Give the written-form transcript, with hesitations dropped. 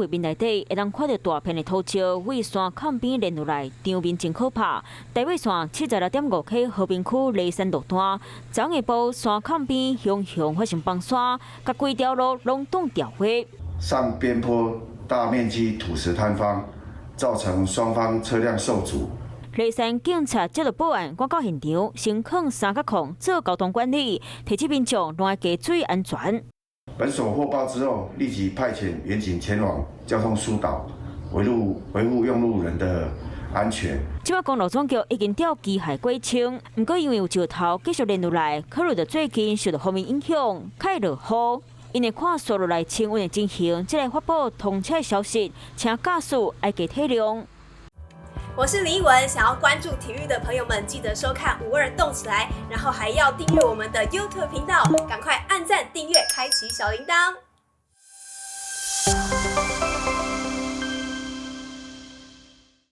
畫面內底會當看著大片的土石對山崁邊連落來，場面真可怕。台北線76.5 K 和平區梨山路段，昨下晡山崁邊雄雄發生崩山，共規條路攏擋掉火。上邊坡大面積土石坍方，造成雙方車輛受阻。梨山警察接到報案，趕到現場，先囥三角控做交通管理，提醒民眾攏愛加注意安全。本所獲報之後，立即派遣員警前往交通疏導，維護用路人的安全。這擺公路總局已經調機械過清，毋過因為有石頭繼續連落來，考慮到最近受到鋒面影響，較會落雨，𪜶會看紲落來清運的情形，才來發布通車消息，請駕駛愛加體諒。我是李文，想要關注體育的朋友們，記得收看五二動起來，然後還要訂閱我們的 YouTube 頻道，趕快按讚、訂閱、開啟小鈴鐺。